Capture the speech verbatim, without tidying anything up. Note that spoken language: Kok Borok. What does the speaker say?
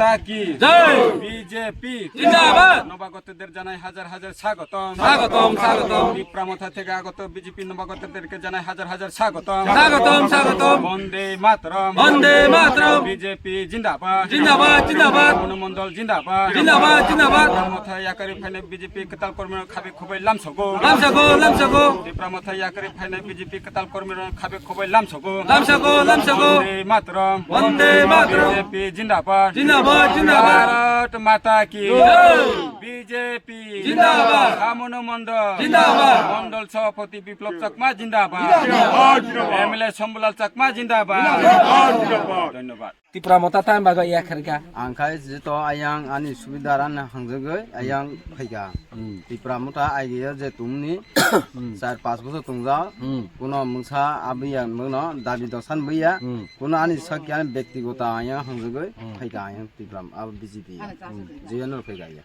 তা কি? জয়। বিজেপি জিন্দাবাদ। নবাগতদের জানাই হাজার হাজার স্বাগতম। স্বাগতম, স্বাগতম। ত্রিপুরা মথা থেকে আগত বিজেপি নবাগতদেরকে জানাই হাজার হাজার স্বাগতম। স্বাগতম, স্বাগতম। বন্দে মাতরম। বন্দে মাতরম। বিজেপি জিন্দাবাদ। জিন্দাবাদ, জিন্দাবাদ। মনোমণ্ডল জিন্দাবাদ। জিন্দাবাদ, জিন্দাবাদ। ত্রিপুরা মথা ইয়াকারি ফাইনে বিজেপি কেতাল কর্মী খাবে খুবই লামসগো। লামসগো, লামসগো। ত্রিপুরা মথা ইয়াকারি ফাইনে বিজেপি কেতাল কর্মী খাবে খুবই লামসগো। লামসগো, লামসগো। বন্দে মাতরম। বন্দে মাতরম। বিজেপি জিন্দাবাদ। জিন্দাবাদ, জিন্দাবাদ। ভারত মাতা কি? জয়। বিজেপি জিন্দাবাদ। মনোমণ্ডল জিন্দাবাদ। মণ্ডল সভাপতি বিপ্লব চাকমা জিন্দাবাদ। জিন্দাবাদ, জিন্দাবাদ। এমএলএ শম্ভুলাল চাকমা জিন্দাবাদ। জিন্দাবাদ, জিন্দাবাদ। ধন্যবাদ। Tipra motha time bago ya kharika. Ang khai jito ayang ani subidar ani hangjagwi ayang phaika. Hmm. Tipra motha aigiyo je tumni Hmm. char pas bosor tungja. Hmm. Kuno mungsa abiya mungno dabi dosan biya. Hmm. Kuno ani sakya ani bektigoto ayang hangjagwi Hmm. phaika ayang Tipra abo B J P. Hmm. Jiyano phaika ya.